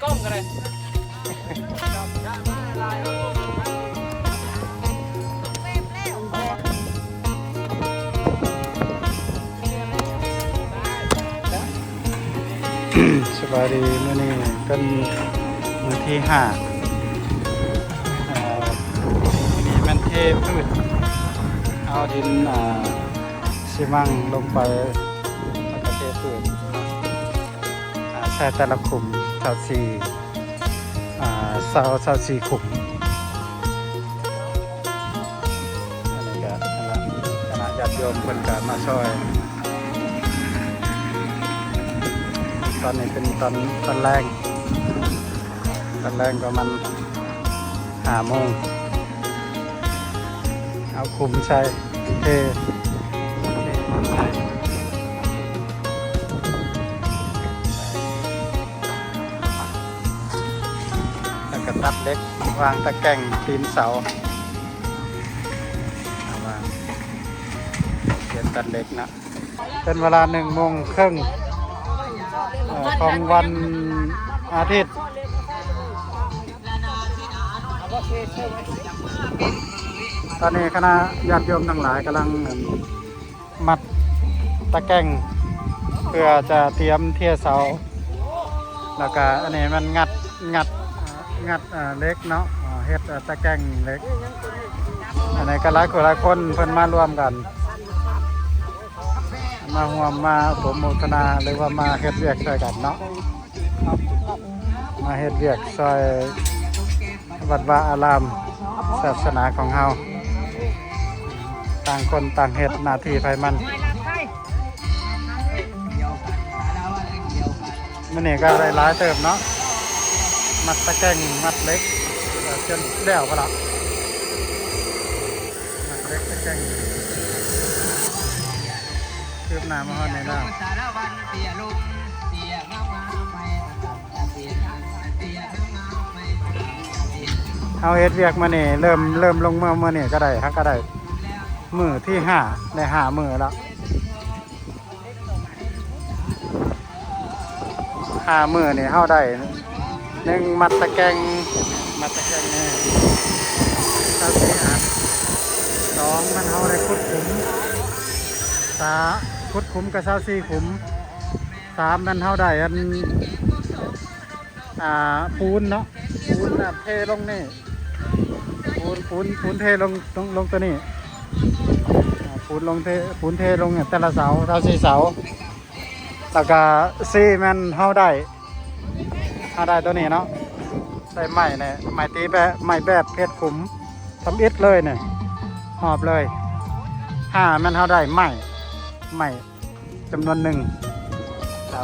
ກ້ອງກໍໄດ້. ສະບາຍດີ ມື້ນີ້ເປັນມື້ທີຫ້າ ເອີ ມື້ນີ້ແມ່ນເທພື້ນ ເອົາດິນ ອ່າ ຊີມັງລົງໄປ ແລ້ວກໍເທພື້ນ ອ່າ ໃສ່ແຕ່ລະຂຸມ ຊາວສີ່ ອ່າ ຊາວ ຊາວສີ່ຂຸມ. ອັນນີ້ກໍຄະນະ ຄະນະຍາດໂຍມເພິ່ນກໍມາຊ່ອຍ. ຕອນນີ້ເປັນຕອນ ຕອນແລງ ຕອນແລງປະມານຫ້າໂມງ ເອົາຂຸມໃສ່ ເທ ເທຂຸມໃສ່ ແລ້ວກໍຕັດເຫຼັກ ວາງຕະແກງຕີນເສົາ ວາງ ເຮັດຕັດເຫຼັກເນາະ. ເປັນເວລາໜຶ່ງໂມງເຄິ່ງ ເອີ ຂອງວັນອາທິດ. ຕອນນີ້ຄະນະຍາດໂຍມທັງຫຼາຍກຳລັງ ອັນ ມັດຕະແກງ ເພື່ອຈະຕຽມເທເສົາ ແລ້ວກະອັນນີ້ມັນງັດ ງັດ ງັດ ເອີ ເຫຼັກເນາະ ເຮັດ ເອີ ຕະແກງເຫຼັກ. ອັນນີ້ກໍຫຼາຍຜູ້ຫຼາຍຄົນເພິ່ນມາລວມກັນ ມາຮ່ວມ ມາໂປຣໂມທະນາ ຫຼືວ່າມາເຮັດວຽກຊ່ອຍກັນເນາະ ມາເຮັດວຽກຊ່ອຍ ວັດວາອາຣາມ ສາສະໜາຂອງເຮົາ ຕ່າງຄົນຕ່າງເຮັດໜ້າທີ່ໃຜມັນ. ມື້ນີ້ກໍໄດ້ຫຼາຍເຕີບເນາະ ມັດຕະແກງ ມັດເຫຼັກ ເອີ ຈົນແລ້ວພຸ້ນລະ ມັດເຫຼັກຕະແກງ ຄືບໜ້າມາຮອດນີ້ແລ້ວ. ເຮົາເຮັດວຽກມື້ນີ້ ເລີ່ມ ເລີ່ມລົງມືມື້ນີ້ກໍໄດ້ ເຮົາກໍໄດ້ມື້ທີຫ້າ ໄດ້ຫ້າມື້ແລ້ວ. ຫ້າມື້ນີ້ເຮົາໄດ້ ໜຶ່ງ ມັດຕະແກງ ມັດຕະແກງນີ້ ຊາວສີ່ອັນ. ສອງ ແມ່ນເຮົາໄດ້ຂຸດຂຸມ ສາ ຂຸດຂຸມກໍຊາວສີ່ຂຸມ. ສາມ ແມ່ນເຮົາໄດ້ອັນ ອ່າ ປູນເນາະ ປູນ ອ່າ ເທລົງນີ້ ປູນ ປູນ ປູນເທລົງ ລົງ ລົງຕົວນີ້ ອ່າ ປູນລົງເທ ປູນເທລົງແຕ່ລະເສົາ ຊາວສີ່ເສົາ. ແລ້ວກະສີ່ ແມ່ນເຮົາໄດ້ ເຮົາໄດ້ຕົວນີ້ເນາະ ໄດ້ໄມ້ນີ້ ໄມ້ຕີແບບ ໄມ້ແບບເຮັດຂຸມ ທຳອິດເລີຍນີ້ ຮອບເລີຍ. ຫ້າ ແມ່ນເຮົາໄດ້ໄມ້ ໄມ້ ຈຳນວນໜຶ່ງ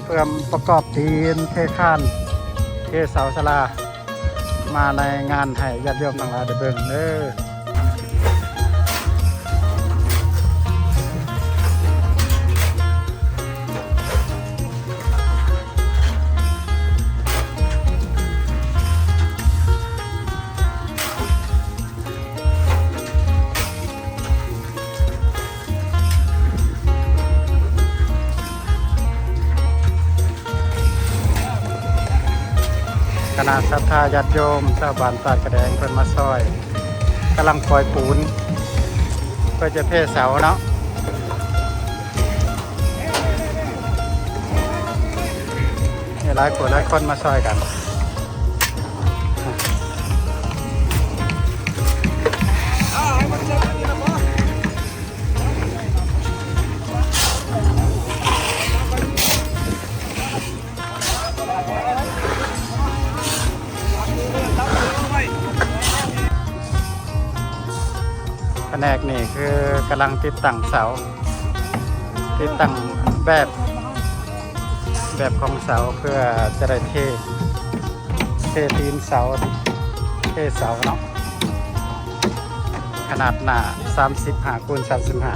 ເພື່ອປະກອບຕີນ ເທຄານ ເທເສົາສາລາ ມາລາຍງານໃຫ້ຍາດໂຍມທັງຫຼາຍໄດ້ເບິ່ງເດີ. ຄະນະສັດທາຍາດໂຍມຊາວບ້ານຕາດກະແດງເພິ່ນມາຊ່ອຍ ກຳລັງປ່ອຍປູນ ເພື່ອຈະເທເສົາເນາະ. ມີຫຼາຍຜູ້ຫຼາຍຄົນມາຊ່ອຍກັນ. ພະແນກນີ້ຄືກຳລັງຕິດຕັ້ງເສົາ ຕິດຕັ້ງແບບ ແບບຂອງເສົາ ເພື່ອຈະໄດ້ເທ ເທຕີນເສົາ ເທເສົາເນາະ ຂະໜາດໜ້າສາມສິບຫ້າຄູນສາມສິບຫ້າ.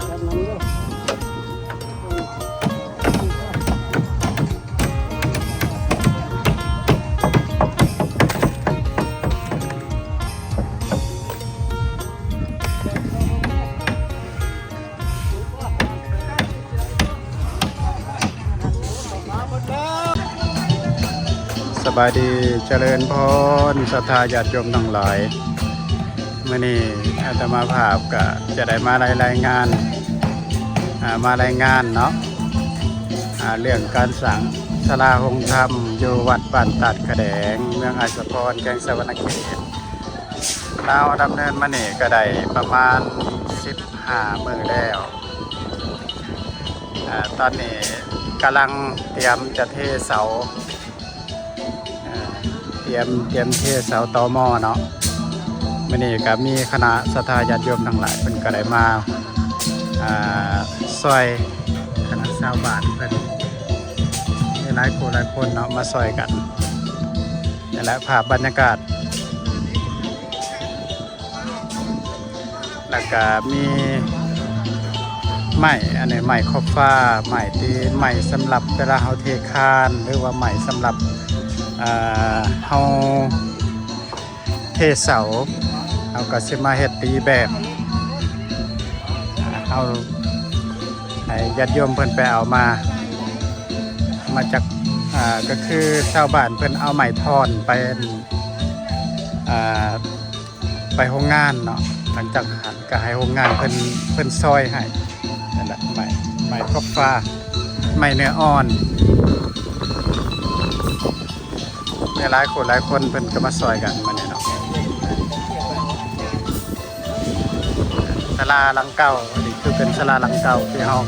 ສະ ສະບາຍດີ ຈະເລີນພອນ ສັດທາຍາດໂຍມທັງຫຼາຍ. ມື້ນີ້ອາດຕະມາພາບກະຈະໄດ້ມາລາຍ ລາຍງານ ອ່າ ມາລາຍງານເນາະ ອ່າ ເລື່ອງການສ້າງສາລາໂຮງທຳຢູ່ວັດບ້ານຕາດຂະແດງ ເມືອງອາດສະພອນ ແຂວງສະຫວັນນະເຂດ. ລາວດຳເນີນມານີ້ກະໄດ້ປະມານສິບຫ້າມື້ແລ້ວ. ອ່າ ຕອນນີ້ກຳລັງຕຽມຈະເທເສົາ ອ່າ ຕຽມ ຕຽມເທເສົາຕໍມໍເນາະ. ມື້ນີ້ກະມີຄະນະສັດທາຍາດໂຍມທັງຫຼາຍ ເພິ່ນກະໄດ້ມາ ອ່າ ຊ່ອຍຄະນະຊາວບ້ານເພິ່ນ ມີຫຼາຍຜູ້ຫຼາຍຄົນເນາະ ມາຊ່ອຍກັນ. ນີ້ແຫຼະພາບບັນຍາກາດ. ແລ້ວກະມີໄມ້ ອັນນີ້ໄມ້ຂອບຟ້າ ໄມ້ທີ່ ໄມ້ສຳລັບເວລາເຮົາເທຄານ ຫຼືວ່າໄມ້ສຳລັບ ເອີ ເຮົາເທເສົາ ເຮົາກະຊິມາເຮັດຕີແບບ ເຮົາໃຫ້ຍາດໂຍມເພິ່ນໄປເອົາມາ ມາຈາກ ກະຄືຊາວບ້ານເພິ່ນເອົາໄມ້ທ່ອນໄປ ອ່າ ໄປໂຮງງານເນາະ. ຫຼັງຈາກຫັ້ນກະໃຫ້ໂຮງງານເພິ່ນ ເພິ່ນຊອຍໃຫ້. ນັ້ນແຫຼະ ໄມ້ ໄມ້ຂອບຟ້າ ໄມ້ເນື້ອອ່ອນ. ມີຫຼາຍຄົນ ຫຼາຍຄົນເພິ່ນກະມາຊ່ອຍກັນມື້ນີ້ເນາະ. ສາລາຫຼັງເກົ່າ ອັນນີ້ຄືເປັນສາລາຫຼັງເກົ່າທີ່ເຮົາ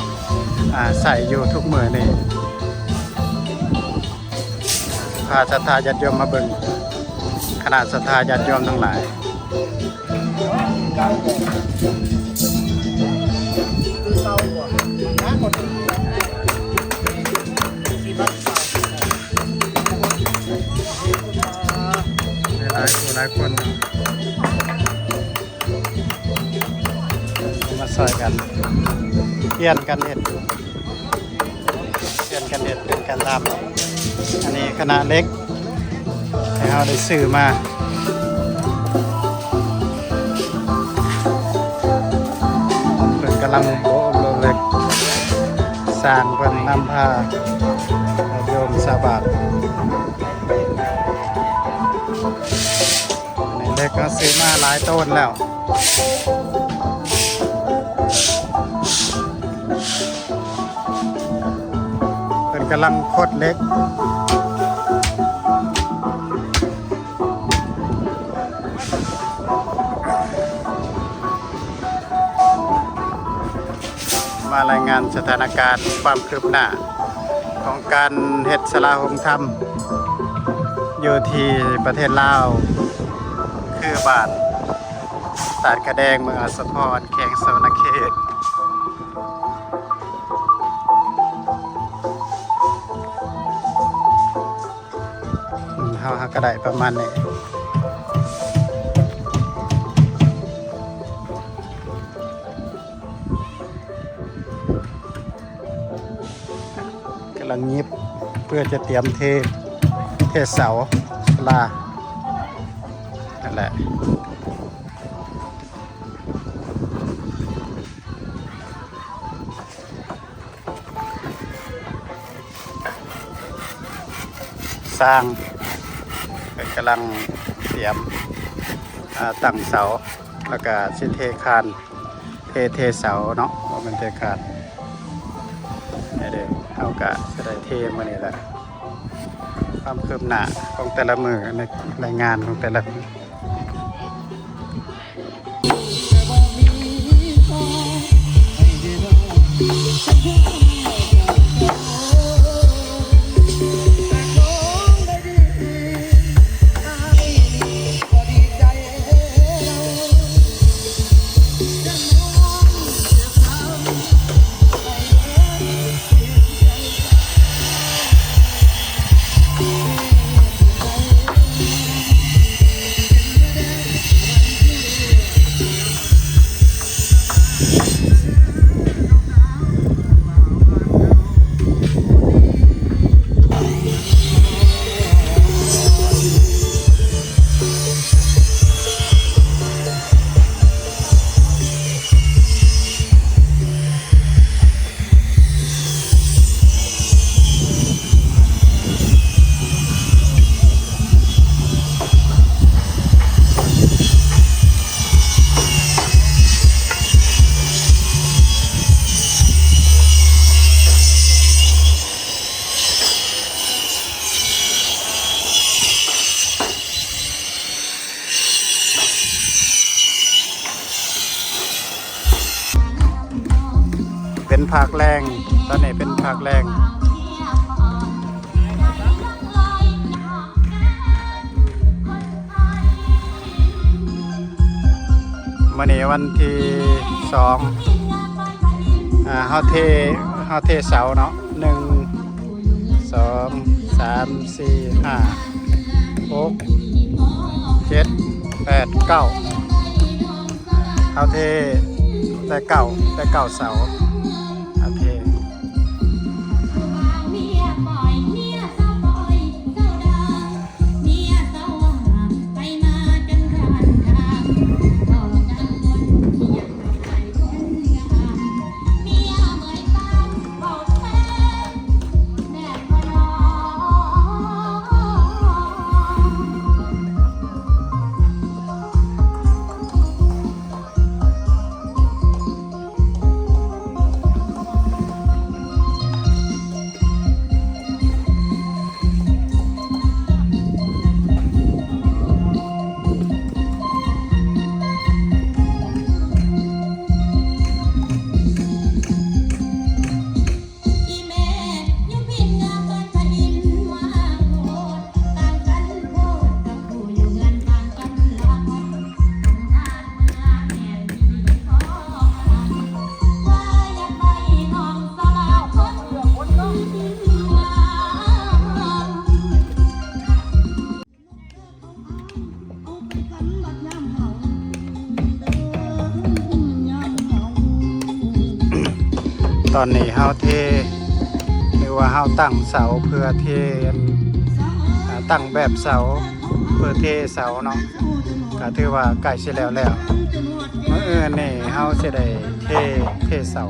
ອ່າ ໃຊ້ຢູ່ທຸກມື້ນີ້. ພາສັດທາຍາດໂຍມມາເບິ່ງ ຄະນະສັດທາຍາດໂຍມທັງຫຼາຍ. ຫຼາຍໆ ຫຼາຍຄົນເນາະ ມາຊ່ອຍກັນ ປ່ຽນກັນເຮັດ ປ່ຽນກັນເຮັດ ປ່ຽນກັນທຳ. ອັນນີ້ຄະນະເຫຼັກ ທີ່ເຮົາໄດ້ຊື້ມາ ເພິ່ນກຳລັງໂບະໂລເຫຼັກ ຊ່າງເພິ່ນນຳພາຍາດໂຍມຊາວບ້ານ. ອັນນີ້ເຫຼັກເຮົາຊື້ມາຫຼາຍໂຕນແລ້ວ. ເພິ່ນກຳລັງຄົດເຫຼັກ ມາລາຍງານສະຖານະການຄວາມຄືບໜ້າຂອງການເຮັດສາລາໂຮງທຳຢູ່ທີ່ປະເທດລາວ ຄືບ້ານຕາດຂະແດງ ເມືອງອາດສະພອນ ແຂວງສະຫວັນນະເຂດ. ເຮົາ ເຮົາກະໄດ້ປະມານນີ້ ກຳລັງຫຍິບເພື່ອຈະຕຽມເທ ເທເສົາສາລາ ນັ້ນແຫຼະ. ຊ່າງເພິ່ນກຳລັງຕຽມ ອ່າ ຕັ້ງເສົາ ແລ້ວກະຊິເທຄານ ເທ ເທເສົາເນາະ ບໍ່ແມ່ນເທຄານ. ນີ້ເດ້ ເຮົາກະຊິໄດ້ເທມື້ນີ້ແຫຼະ. ຄວາມຄືບໜ້າຂອງແຕ່ລະມື້ ໃນລາຍງານຂອງແຕ່ລະມື້. ພາກແລງ ຕອນນີ້ເປັນພາກແລງ. ມື້ນີ້ວັນທີສອງ ອ່າ ເຮົາເທ ເຮົາເທເສົາເນາະ ໜຶ່ງ ສອງ ສາມ ສີ່ ຫ້າ ຫົກ ເຈັດ ແປດ ເກົ້າ ເຮົາເທແຕ່ເກົ້າ ແຕ່ເກົ້າເສົາ ໂອເຄ. ຕອນນີ້ເຮົາເທ ຫຼືວ່າເຮົາຕັ້ງເສົາເພື່ອເທ ອ່າ ຕັ້ງແບບເສົາເພື່ອເທເສົາເນາະ ກະຖືວ່າໃກ້ຊິແລ້ວແລ້ວ. ມື້ອື່ນນີ້ເຮົາຊິໄດ້ເທ ເທເສົາ.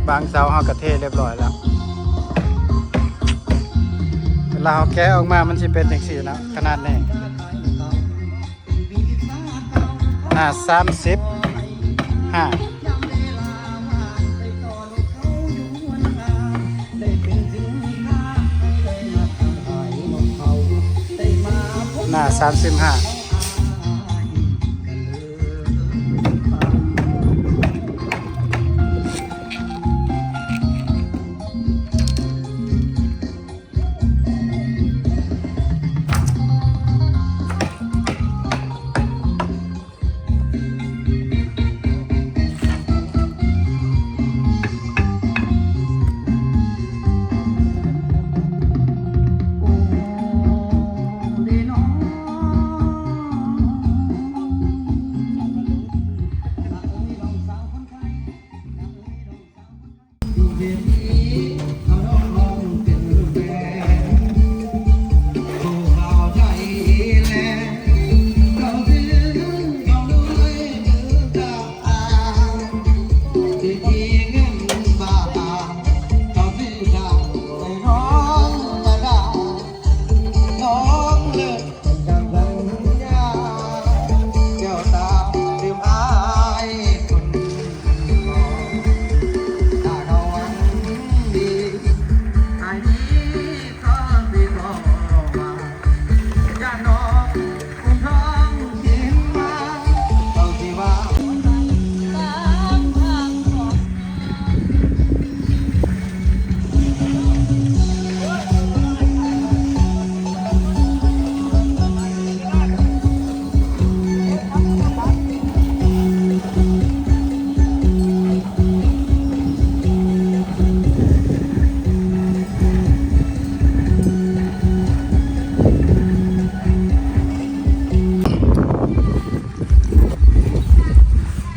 ບາງເສົາເຮົາກະເທລຽບລ້ອຍແລ້ວ. ເວລາເຮົາແກະອອກມາມັນຊິເປັນຈັ່ງຊີ້ເນາະ ຂະໜາດນີ້. ໜ້າສາມສິບຫ້າ ໜ້າສາມສິບຫ້າ.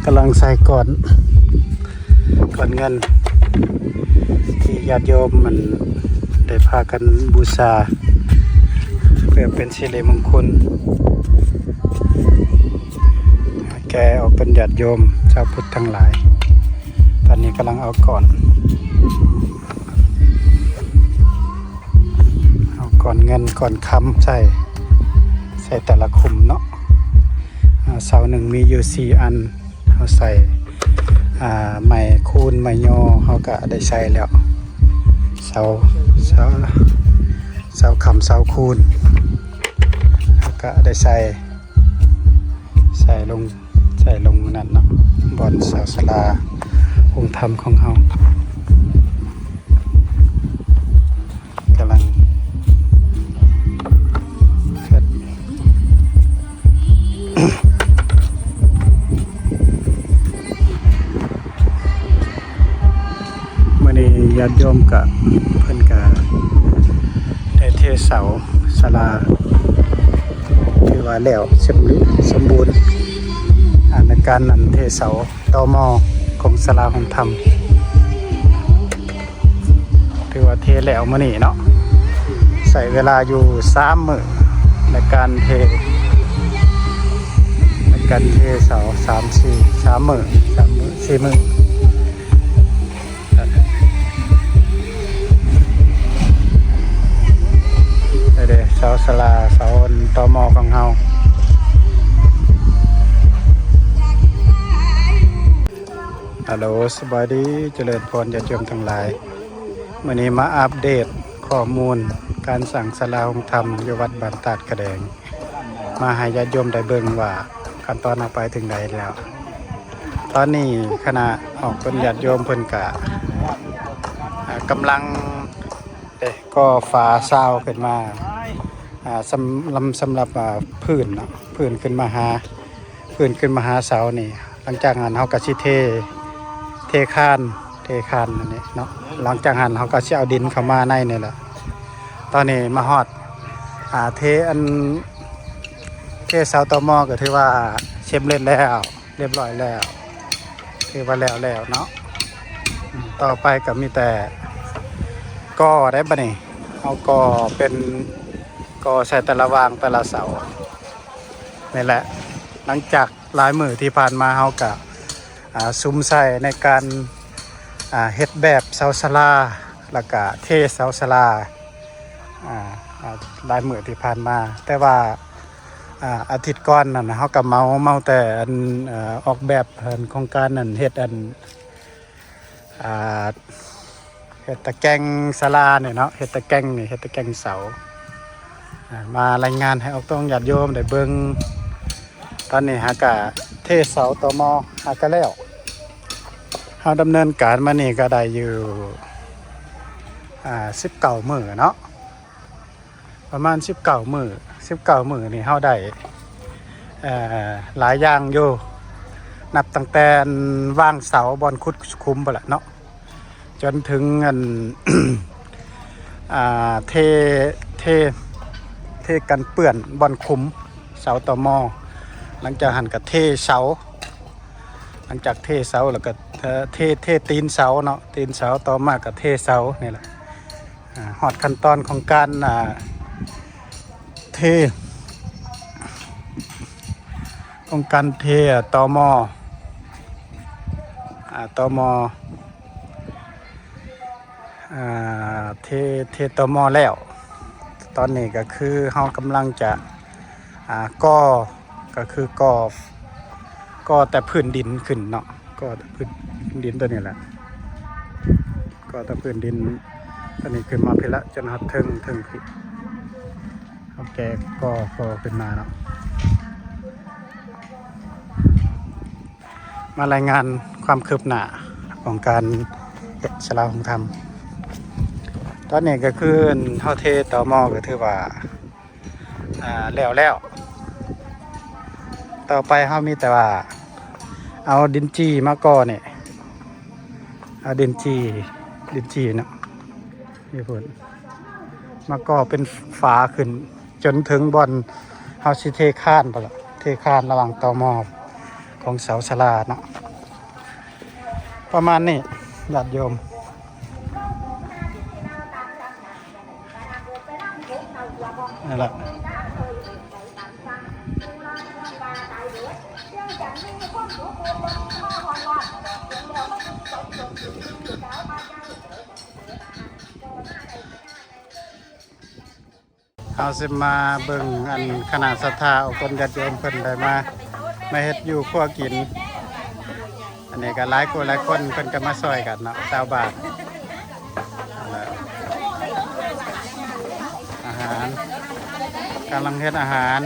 ກຳລັງໃສ່ກ້ອນ ກ້ອນເງິນ ທີ່ຍາດໂຍມມັນໄດ້ພາກັນບູຊາ ເພື່ອເປັນສິລິມົງຄຸນ ແກ່ອອກຕົນຍາດໂຍມຊາວພຸດທັງຫຼາຍ. ຕອນນີ້ກຳລັງເອົາກ້ອນ ເອົາກ້ອນເງິນກ້ອນຄຳໃສ່ ໃສ່ແຕ່ລະຂຸມເນາະ. ອ່າ ເສົາໜຶ່ງມີຢູ່ສີ່ອັນ ເຮົາໃສ່ ອ່າ ໄມ້ຄູນໄມ້ຍໍ ເຮົາກະໄດ້ໃສ່ແລ້ວ. ເສົາ ເສົາ ເສົາຄຳເສົາຄູນ ເຮົາກະໄດ້ໃສ່ ໃສ່ລົງ ໃສ່ລົງນັ້ນເນາະ ບ່ອນເສົາສາລາ ອົງທຳຂອງເຮົາກຳລັງເຮັດ. ມື້ນີ້ຍາດໂຍມກະ ເພິ່ນກະໄດ້ເທເສົາສາລາ ຖືວ່າແລ້ວເສັດສມບູນ ອາ ໃນການນັ້ນເທເສົາ ຕໍມໍຂອງສາລາໂຮງທຳ ຖືວ່າເທແລ້ວມື້ນີ້ເນາະ ໃຊ້ເວລາຢູ່ສາມມື້ໃນການເທ ໃນການເທເສົາ ສາມ ສີ່ ສາມມື້ ສາມມື້ ສີ່ມື້. ເດ້ ເສົາສາລາ ເສົາຕໍມໍຂອງເຮົາ. ຮາໂຫຼ ສະບາຍດີ ຈະເລີນພອນ ຍາດໂຍມທັງຫຼາຍ. ມື້ນີ້ມາອັບເດດຂໍ້ມູນການສ້າງສາລາໂຮງທຳຢູ່ວັດບ້ານຕາດກະແດງ ມາໃຫ້ຍາດໂຍມໄດ້ເບິ່ງວ່າຂັ້ນຕອນເຮົາໄປເຖິງໃດແລ້ວ. ຕອນນີ້ຄະນະອອກຕົນຍາດໂຍມເພິ່ນກະ ອາ ກຳລັງ ເດ້ ກໍ່ຝາຊາວຂຶ້ນມາ ອາ ສຳ ສຳລັບ ອາ ພື້ນເນາະ ພື້ນຂຶ້ນມາຫາ ພື້ນຂຶ້ນມາຫາເສົານີ້. ຫຼັງຈາກນັ້ນເຮົາກະຊິເທ ເທຄານ ເທຄານອັນນີ້ເນາະ. ຫຼັງຈາກນັ້ນເຮົາກະຊິເອົາດິນເຂົ້າມາໃນນີ້ແຫຼະ. ຕອນນີ້ມາຮອດ ອາ ເທອັນ ເທເສົາຕໍມໍກະຖືວ່າສຳເລັດແລ້ວ ຮຽບຮ້ອຍແລ້ວ ຖືວ່າແລ້ວແລ້ວເນາະ. ອືມ ຕໍ່ໄປກະມີແຕ່ກໍ່ໄດ້ບາດນີ້ ເຮົາກໍ່ເປັນ ກໍ່ໃສ່ແຕ່ລະຫວ່າງແຕ່ລະເສົານີ້ແຫຼະ. ຫຼັງຈາກຫຼາຍມື້ທີ່ຜ່ານມາເຮົາກະ ອາ ສຸມໃສ່ໃນການ ອາ ເຮັດແບບເສົາສາລາ ແລ້ວກະເທເສົາສາລາ ອາ ອາ ຫຼາຍມື້ທີ່ຜ່ານມາ ແຕ່ວ່າ ອາ ອາທິດກ່ອນນັ້ນເຮົາກະເໝົາ ເໝົາແຕ່ອັນ ເອີ ອອກແບບເພິ່ນ ໂຄງການນັ້ນເຮັດອັນ ອາ ເຮັດຕະແກງສາລານີ້ເນາະ ເຮັດຕະແກງນີ້ ເຮັດຕະແກງເສົາ ອາ ມາລາຍງານໃຫ້ອອກຕົນຍາດໂຍມໄດ້ເບິ່ງ. ຕອນນີ້ຫາກະເທເສົາຕໍມໍຫາກະແລ້ວ ເຮົາດຳເນີນການມານີ້ກະໄດ້ຢູ່ ອາ ສິບເກົ້າມື້ເນາະ ປະມານສິບເກົ້າມື້ ສິບເກົ້າມື້ນີ້ເຮົາໄດ້ ເອີ ຫຼາຍຢ່າງຢູ່ ນັບຕັ້ງແຕ່ວາງເສົາບ່ອນຂຸດຂຸມພຸ້ນລະເນາະ ຈົນເຖິງອັນ ອາ ເທ ເທ ເທກັນເປື້ອນບ່ອນຂຸມເສົາຕໍມໍ. ຫຼັງຈາກຫັ້ນກະເທເສົາ ຫຼັງຈາກເທເສົາແລ້ວກະ ເອີ ເທ ເທຕີນເສົາເນາະ ຕີນເສົາ ຕໍ່ມາກະເທເສົານີ້ແຫຼະ. ອາ ຮອດຂັ້ນຕອນຂອງການ ອາ ເທ ຂອງການເທຕໍມໍ ອາ ຕໍມໍ ອາ ເທ ເທຕໍມໍແລ້ວ. ຕອນນີ້ກະຄືເຮົາກຳລັງຈະ ອາ ກໍ່ ກະຄືກໍ່ ກໍ່ແຕ່ພື້ນດິນຂຶ້ນເນາະ ກໍ່ແຕ່ພື້ນດິນໂຕນີ້ແຫຼະ ກໍ່ແຕ່ພື້ນດິນໂຕນີ້ຂຶ້ນມາພີ້ລະ ຈົນຮອດເທິງ ເທິງພີ້ ເຮົາແກ່ກໍ່ ກໍ່ຂຶ້ນມາເນາະ. ມາລາຍງານຄວາມຄືບໜ້າຂອງການເຮັດສາລາໂຮງທຳ. ຕອນນີ້ກະຄືເຮົາເທຕໍມໍກະຖືວ່າ ອາ ແລ້ວແລ້ວ. ຕໍ່ໄປເຮົາມີແຕ່ວ່າເອົາດິນຈີ່ມາກໍ່ນີ້ ເອົາດິນຈີ່ ດິນຈີ່ເນາະ ນີ້ພຸ້ນ ມາກໍ່ເປັນຝາຂຶ້ນ ຈົນເຖິງບ່ອນເຮົາຊິເທຄານພຸ້ນລະ ເທຄານລະຫວ່າງຕໍມໍຂອງເສົາສາລາເນາະ. ປະມານນີ້ ຍາດໂຍມ ນັ້ນລະ. ເຮົາຊິມາເບິ່ງອັນຄະນະສັດທາອົບອຸ່ນຍາດໂຍມເພິ່ນໄດ້ມາ ມາເຮັດຢູ່ຄົວກິນ. ອັນນີ້ກະຫຼາຍຜູ້ຫຼາຍຄົນເພິ່ນກະມາຊ່ອຍກັນເນາະ ຊາວບ້ານ. ອາຫານ ກຳລັງເຮັດອາຫານ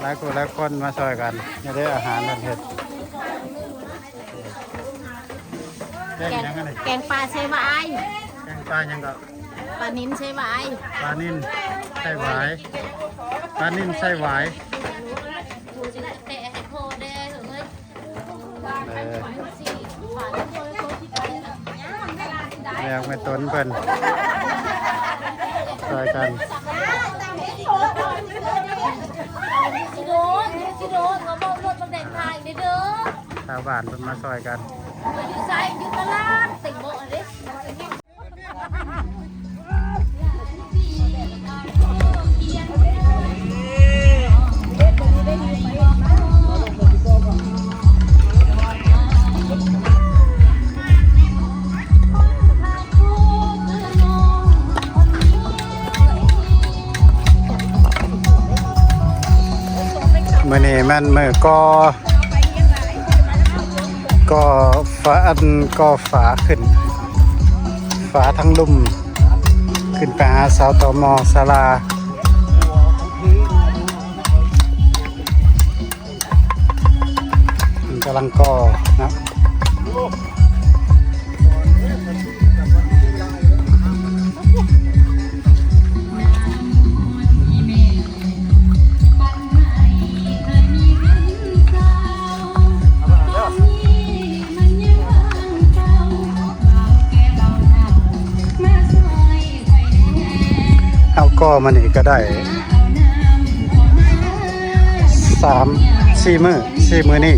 ຫຼາຍຜູ້ຫຼາຍຄົນມາຊ່ອຍກັນ. ນີ້ເດ້ອາຫານເພິ່ນເຮັດ. ແກງຫຍັງອັນນີ້? ແກງປາໃສ່ຫວາຍ. ແກງປາຫຍັງກໍ? ປານິນໃສ່ຫວາຍ. ປານິນໃສ່ຫວາຍ. ປານິນໃສ່ຫວາຍ. ເອີ ແລ້ວແມ່ຕົນເພິ່ນຊ່ອຍກັນ. ຊິໂດນ ຊິໂດນ ວ່າເວົ້າລົດບັກແດງຖ່າຍເດີ. ຊາວບ້ານເພິ່ນມາຊ່ອຍກັນ. ຢູ່ໃສ? ຢູ່ຕະຫຼາດ ຕິບໍ່ເດ້. ມື້ນີ້ແມ່ນມື້ກໍ່ ກໍ່ຝາ ອັນ ກໍ່ຝາຂຶ້ນ ຝາທາງລຸ່ມ ຂຶ້ນໄປຫາເສົາ ຕມ ສາລາ ເພິ່ນກຳລັງກໍ່ນະ. ເຮົາກໍ່ມານີ້ກໍໄດ້ສາມສີ່ມື້ ສີ່ມື້ນີ້.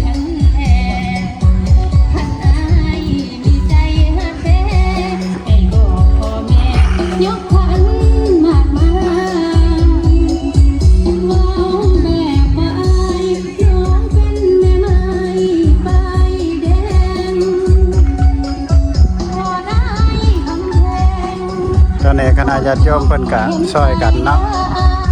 ຕອນນີ້ຄະນະຍາດໂຍມເພິ່ນກະຊ່ອຍກັນເນາະ.